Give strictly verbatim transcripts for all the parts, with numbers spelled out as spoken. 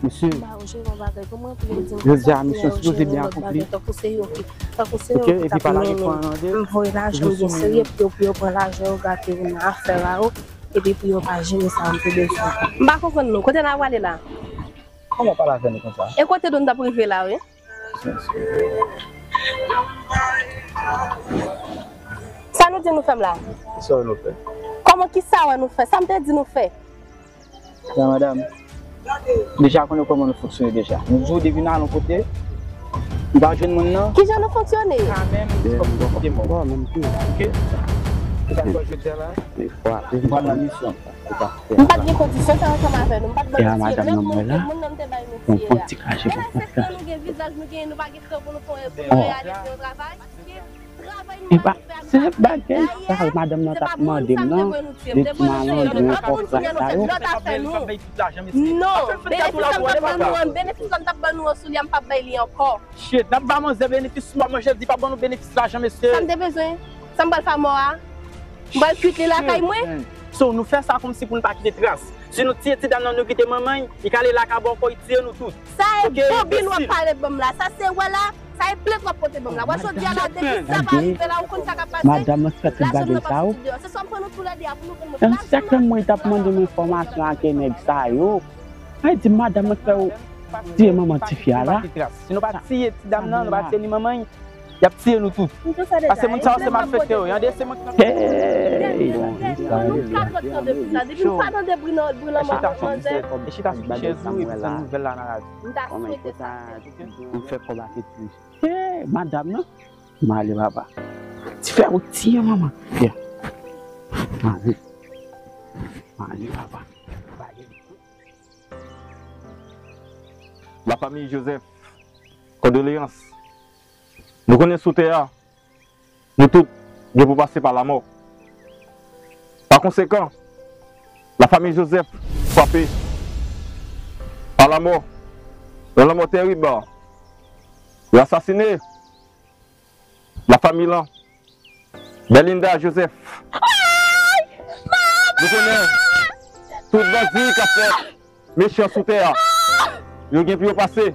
Mesye, m ba yo jere yon bagay. Kòman pou yo di m jodi a, misyon sipoze byen akonpli. Tankou se yo ki, tankou se yo ki t ap mennen m voye lajan m byen serye pou yo, pou yo pran lajan yo gate nan afè a yo, epi pou yo pa jere sa m te bezwen. M pa konprann nou. Kote n ap prale la? Kòman w pale avè nou konsa? E kote nou t ap rive la, wi. Sa nou di nou fè m la? Kisa nou fè? Kòman kisa wè nou fè? Sa m te di nou fè? Ya, madanm. Deja konnen kòman nou fonksyone deja. Nou di w depi n al yon kote, nou pa jwenn moun nan. Kijan nou fonksyone? Sa menm, se kòm si te mò. Oke? Se sa k pase jodi a la. Nou pral nan misyon. M pa t gen kondisyon sa ansanm avè nou. M pa t ban nou tiye. Nèf moun, moun nan m te bay nou tiye a. Depi se tan nou gen vizaj, nou gen, nou pa gen tan pou nou fè yon reyalize yon travay. Travay nou pa fè a, nou pa fè a. Se bagay sa madanm nan t ap mande m nan, de ti malandren, kòkrat sa yo. Non, benefis la m te ban nou an, benefis la m t ap ban nou an sou li a, m p ap bay li ankò. Shit, n ap ba manzè benefis sou manje, l di pa ban nou benefis lajan, mesye. Sa m te bezwen? Sa m pral fè a mò a? M pral kwit li lakay mwen? So, nou fè sa kòmsi pou n pa kite tras. Si nou tiye ti dam nan, nou kite manman l, li ka ale lakay bò ankò, li tiye nou tout. Sa e bobin w ap pale ban m la. Sa se wè la, sa e plent w ap pote ban m la. Wè jodi a la, depi sa pa rive la, ou konn sa k ap pase. Lajan nou pa soti deyò. Se swa m pran nou toulède a pou nou vin mwen plas. Nan sèten mwen t ap mande m enfòmasyon ak nèg sa yo. Ay di madanm mwen fè w tiye manman tifi a la. Si nou pa tiye ti dam nan, nou pa tiye ni manman l, y ap tiye nou tout. Paske moun sa yo se malfektè yo. Yande se moun ki... Hey! Depi m pa tande bri nan, bri nan manzè. E chita sou chèz ou epi tann nouvèl la nan radyo. M ta swete sa. M fè kòb ak etranj. Hey, madanm nan. M ale papa. Ti frè ou tiye manman. Yeah. M ale. M ale papa. Lafanmi Joseph, kondoleyans. Nou konnen sou tè a, nou tout gen pou pase pa lamò. Pa konsekan, lafanmi Joseph frape pa lamò, yon lanmò terib. Yo asasine lafanmi lan. Belinda Joseph. Nou konnen tout bandi k ap fè mechan sou tè a, yo gen pou yo pase.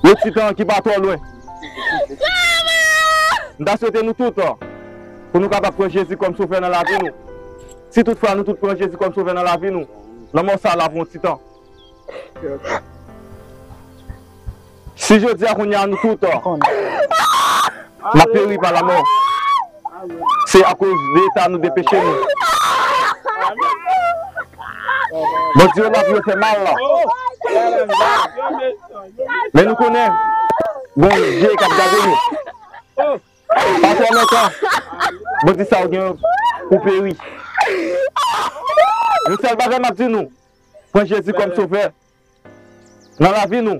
Yon ti tan ki pa twò lwen. M ta swete nou tout pou nou kapab pran Jezi kòm sovè nan lavi nou. Si toutfwa nou tout pran Jezi kòm sovè nan lavi nou, lanmò sa la pou yon ti tan. Si jodi a kounye a nou tout n ap peri pa lamò, se akoz de eta nou, de peche nou. Bandi yo la pou yo fè mal la. Men nou konnen gon je k ap gade nou. Pa twò lontan, bandi sa yo gen pou peri. Yon sèl bagay m ap di nou, pran Jezi kòm sovè nan lavi nou.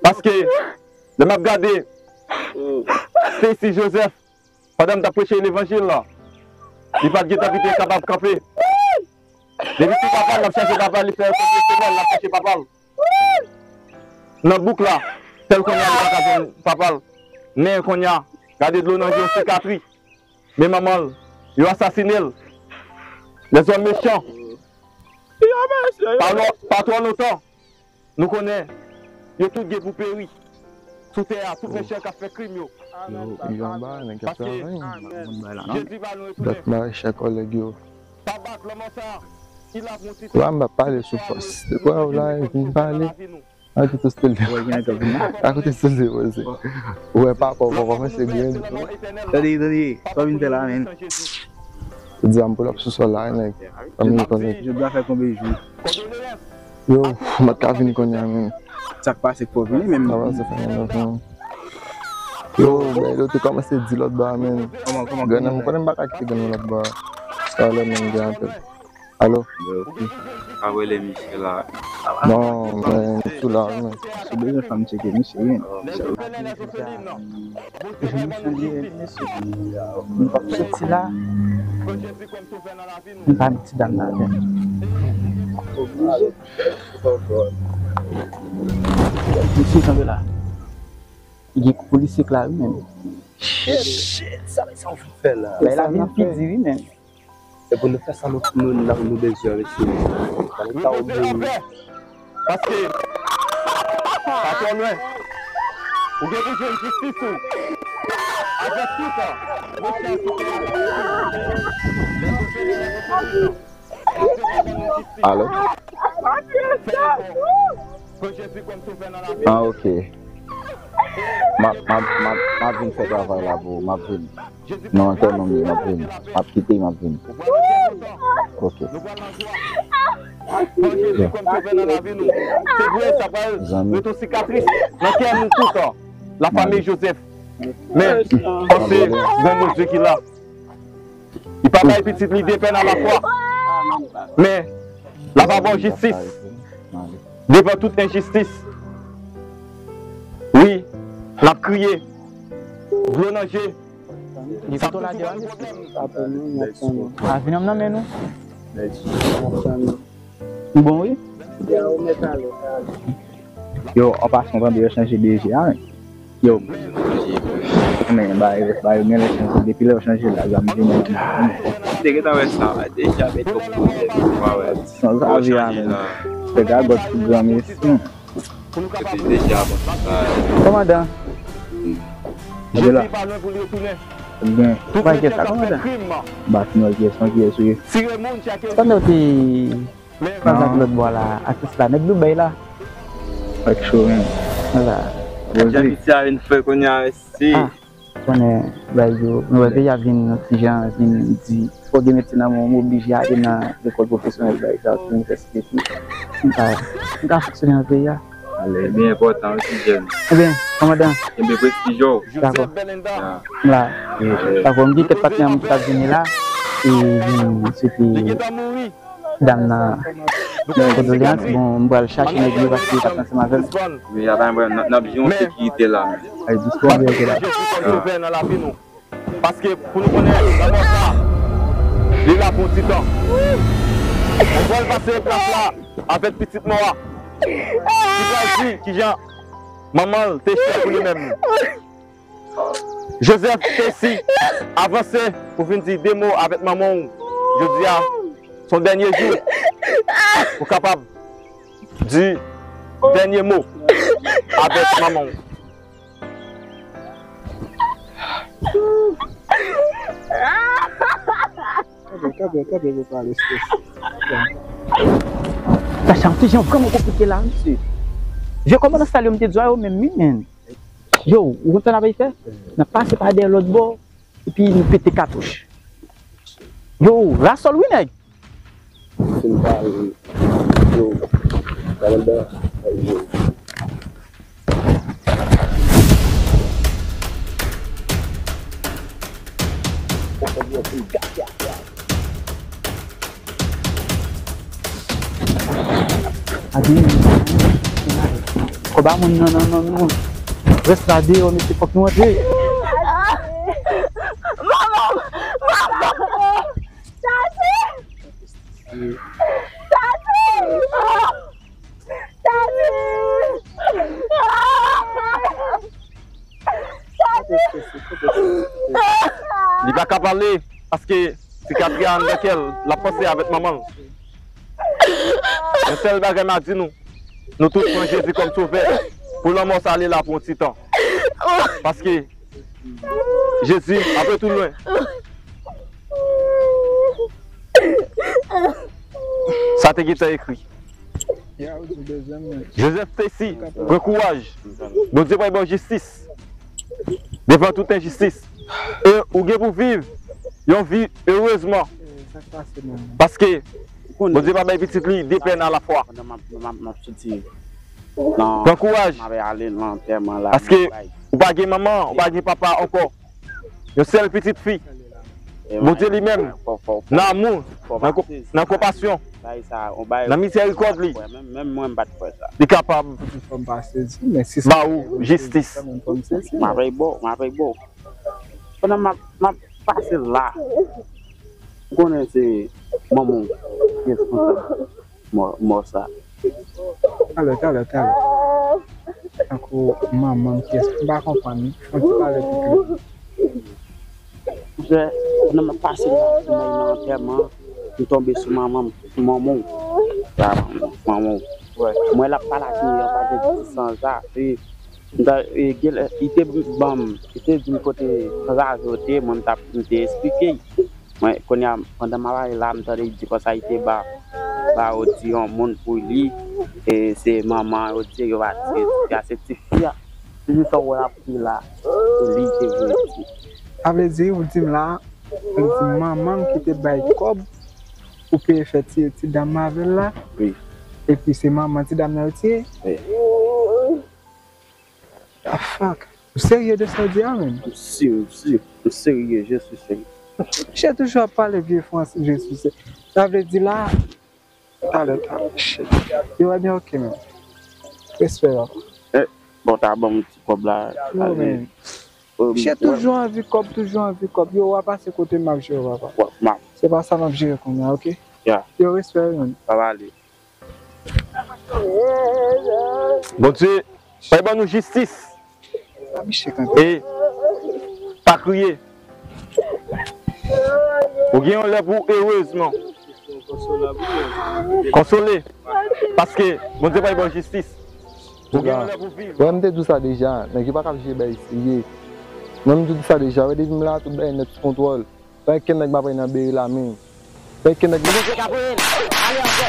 Paske lè m ap gade Stacy Joseph, pandan m t ap preche levanjil la, li pa t gentan kite kapab kanpe. Depi sou papa l, l ap chache papa l, li fè konbyen semèn l ap chache papa l. Nan bouk la, tèl kounye a li pa ka jwenn papa l. Men kounye a, gade dlo nan je l, sikatri. Men manman l, yo asasine l. Lèzòm mechan. Pa lon-, pa twò lontan, nou konnen yo tout gen pou peri sou tè a, tout mechan k ap fè krim yo. Yo, yo anba, nèg k ap travay. Paske Jezi ba nou retounen. Dòt mare chè kòlèg yo. Pa bat lanmò sa a. Ki la pou yon ti tan. La, m ap pale sou fòs. Depi w la, m pale. A kote stil de. A kote stil de poze. Ou wè papa, papa, papa, se grenn. Tande, tande, sa w vin fè la, menn? Ou di a m pull up sou sòl la, nèg. Fanmi konnen. Jodi a fè konbyen jou? Yo, m pa t ka vini kounye a, menn. Sa k pase k fè w vini, menm? Sa pase fè yon lòt, menn. Yo, bèl, yo te kòmanse di lòt bò a, menn. Kòman, kòman, kòman? Grann nan, m konnen m pa ka kite grann nan lòt bò a. Talè, menn, gen apèl. Alo? Yo, ap rele misye la. Non, men, m sou la, wi, men. Si w bezwen fè m tcheke misye, wi. Misye, misye, misye, misye. M p ap soti la. M pa met ti dam nan atè. Oblije. Misye, tande la. Gen polisye k la, wi, men. Shit, shit, sa, sa w fin fè la? Bay la vin pi di, wi, men. E pou nou fè sa nou, nou, nou, nou bezwen, mesye. Sa nou ta oblije. Paske, pa twò lwen. Ou gen pou jwenn jistis ou. Avèk tout, monchè, Alo? Ah, ok. M ap, m ap, m ap, m ap vin fè travay la pou ou. M ap vin. Nan antèman m ye, m ap vin. M ap kite, m ap vin. Ok. Pran Jezi kòm sovè nan lavi nou. Se vre, sa pral ret yon sikatris nan kè nou tout, lafanmi Joseph. Men, panse bon Bondye ki la. Li pa bay pitit li de pèn alafwa. Men, l ap ba w jistis devan tout enjistis. Wi, n ap kriye, dlo nan je. Sa toujou ba nou pwoblèm. A, vin nan men nou. Bon, wi. Yo, an pasan, tande yo chanje D J a, men. Yo. Men, ba yo, ba yo gen lè chanje. Depi lè yo chanje la, zam vini. Te gentan wè sa, la. D J a mete yon pwoblèm. San zavi a, men. Fè gagòt pou granmesi. Epi deja bon, sa. Kòmandan. Jezi pa lwen pou l retounen. Ebyen, pa enkyèt la, kòmandan. Bat nou, kiyès, kiyès ou ye? Pandan w te pran zam lòt bò la, atis la, nèg Dubèy la. Ak cho, men. Vwala. Jan misye a vin fè kounye a, mesi. Konnen, bay yo, nou wè peyi a vin yon ti jan, vin di, fò gen medsen nan men w, m oblije ale nan lekòl pwofesyonèl, bay sa, pou inivèsite tou. M ka, m ka fonksyone nan peyi a. Ale, li enpòtan wi, ti jèn. Ebyen, kòmandan. Kenbe prestij ou. Dakò. M la. Dakò, m gen kèk patnè m ki t ap vini la. E vin swete dam nan, kondolyans, bon, m pral chache nèg yo paske yo pa t ansanm avè m. Men y ap, n ap jwenn yon sekirite la, men. Ay, disponib yo te la. Jezi kòm sovè nan lavi nou. Paske pou nou konnen lanmò sa, li la pou yon ti tan. Mwen pral pase plas la avèk pitit mò a. Li pral di kijan manman l te chè pou li menm. Joseph Stacy, avanse pou vin di de mo avèk manman w jodi a. Se yon dènye jou pou kapab di dènye mo avèk manman w. Kanpe, kanpe, kanpe pou pale, Stacy. Sa, sa yon ti jan vrèman konplike la, mesye. Vye kòmandan sa yo, m te di w yo menm, wi, men. Yo, ou konn sa n ap fè? N ap pase pa dèyè lòt bò, epi nou pete katouch. Yo, rasòl wi, nèg. Fin pale, yo, pale anba, yo. Adi, kòb a moun nan, nan, nan, nan. Rès la deyò, mesye, fòk nou antre. Manman! Manman! Tati! Tati! Tati! Tati! Li pa ka pale paske sikatri a anndan kè l, l ap panse avèk manman l. Yon sèl bagay m a di nou, nou tout pran Jezi kòm sovè. Pou lanmò sa ale la pou yon ti tan. Paske Jezi ap retounen. Sa te gentan ekri. Joseph Stacy, pran kouraj. Bondye pral ba w jistis devan tout enjistis. E ou gen pou viv yon vi erezman. Paske Bondye pa bay pitit li de pèn alafwa. Pran kouraj. Paske ou pa gen manman, ou pa gen papa ankò. Yon sèl pitit fi. Bondye li menm, nan amou, nan ko-, nan konpasyon, nan mizèrikòd li, li kapab ba ou jistis. M ap bo, m ap bo. Pandan m ap, m ap pase la, ou konnen se manman w ki responsab mò, mò sa. Talè, talè, talè. Tankou manman m, kiyès, m pa konprann, wi. Fè yon ti pale pi klè. Monchè, pandan m ap pase la, m al nan antèman, m tonbe sou manman m, sou manman w. Sa, manman w. Mwen l ap pale ak li yon pakèt ti sanzave. M ta, e, gen lè, li te ban m, li te di m kote sanzave yo te ye, mwen m t ap, m te esplike l. Mwen, kounye a, pandan m ap pale la, m tande li di konsa li te ba, ba yo di yon moun pou li, e se manman yo di yo va tiye tifi a, se tifi a. Se jis sa w wè l ap di la, se li te voye tiye. Sa vle di, ou di m la, ou di manman m ki te bay kòb pou peye fè ti, ti dam nan avè l la? Wi. Epi se manman ti dam nan yo tiye? Wi. Ah, fuck. Ou serye de sa w di a, menm? M si, m si. M serye, je suis sérieux. Misye toujou ap pale vye franse, je suis sérieux. Sa vle di la, talè, talè, shit. Yo, ebyen, ok, menm. Respè, papa. Eh, bon, ta ban m ti kòb la. Yo, menm. Misye toujou anvi kòb, toujou anvi kòb. Yo, w a pase kote m ap jere, papa. Se pa sa m ap jere kounye a, ok? Yo, respè, menm. Sa va ale. Bondye, bay ban nou jistis. E pa kriye. Ou gen yon lè pou erezman konsole. Paske Bondye bay ban jistis. Ou gen yon lè pou viv. Wè, m te di w sa deja, nèg yo pa ka jere bay serye. Mwen, m te di w sa deja, wè, depi m la, tout bagay nèt sou kontwòl. Pa gen kenn nèg m ap pran nan bere la menm. Pa gen kenn nèg. Mesye ka voye l ale ankò.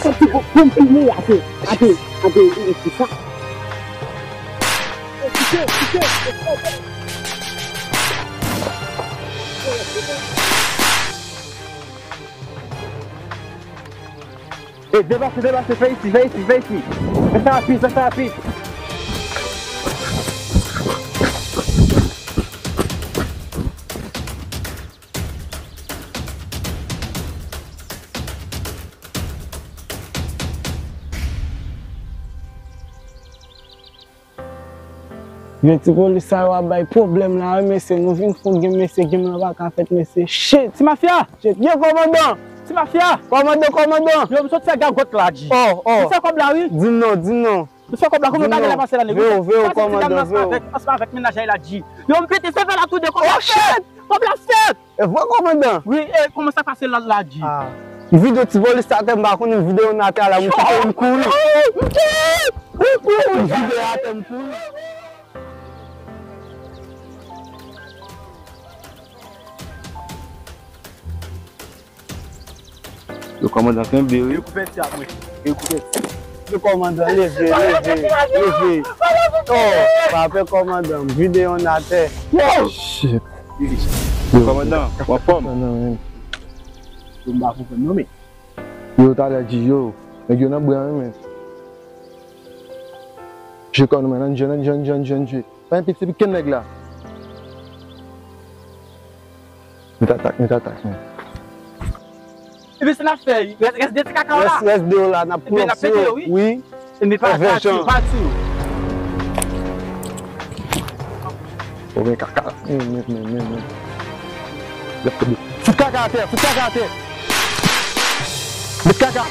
Sa ti pou, pou m fini, ate, ate, ate, e ki sa? E, deplase, deplase, fè isi, fè isi, fè isi. Fè sa rapid, fè sa rapid. Men ti polis sa yo ap bay pwoblèm la wi, mesye. Nou vin fou gen, mesye, game lan pa ka fèt, mesye. Shit! Ti mafya! Shit! Yo, kòmandan! Ti mafya! Kòmandan, kòmandan! Yo, m sot fè gagòt la, G. Oh, oh. M fè kòb la, wi. Di m non, di m non. M fè kòb la, kòman w gade la pase la, nèg? Veo, veo, kòmandan, veo. Ansanm avèk mennaj la, G. Yo, m pete sèvè la tou de, kòb la fèt! Kòb la fèt! E vre, kòmandan? Wi, e kòman sa pase la, la, G? Ah. M vide ti polis atè, m pa konnen m vide youn atè a la, m kite m kouri. M vide atè, m kouri. Yo, kòmandan kenbe, wi. Yo, kouvèti a mwen. Yo, kouvèti. Yo, kòmandan, leve, leve, leve. Oh, pa pè, kòmandan, m vide youn atè. Shit. Kòmandan, w anfòm? Yo, m pa konprann non, men. Yo, talè di yo, nèg yo nan bren an, men. Je kò nou, men, nan je, nan je, nan je, nan je. Pa gen piti piken nèg la. Met atak, met atak, men. Epi se n ap fè, rès, rès de ti kaka w la. Rès, rès de yo la, n ap pran yo, wi. Epi pa ati, pa ati. O, men kaka. Men, men, men, men, men. Fout kaka atè, fout kaka atè. Met kaka.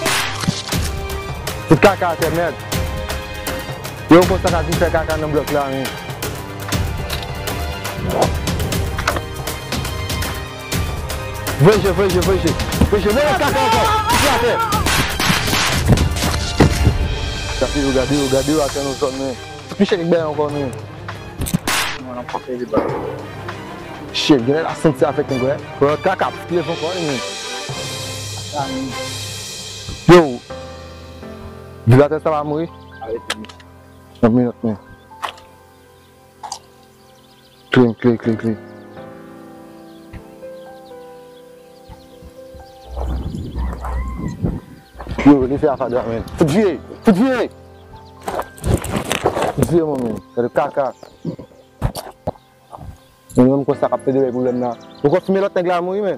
Fout kaka atè, mèd. Yo, konsa ka vin fè kaka nan blòk la, men. Voye je, voye je, voye je. Voye je, voye kaka ankò. Fout atè. Gade yo, gade yo, gade yo atè nan zòn, men. Ti piche kèk bagay ankò, men. Shit, genlè l ap santi afèk nèg yo, eh. Pran kaka, fout leve ankò, eh, men. Yo. Vilatè sa va mouri. Yon minit, men. Clean, clean, clean, clean. Yo, leve afadwa, men. Fout vire, fout vire. Di mwen menm, gade kaka. Mwen menm konsa k ap plede bay pwoblèm la. Ou konfime lòt nèg la mouri, men?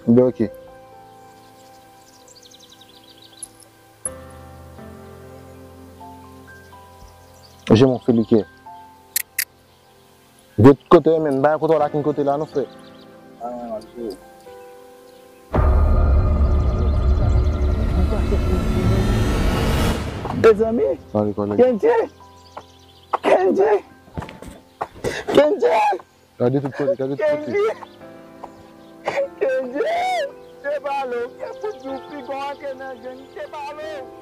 Ben, ok. Je m'en fous, li kè. De tout kote, men, bay kote w la, ki kote la, non, frè? Ah, non, non, non. Mezanmi, Kenji! Kenji! Kenji! Kenji! Gade tout kote, gade tout kote. Kenji! Kenji! Te pale w, ke pou di w piga w antre nan gang, te pale w.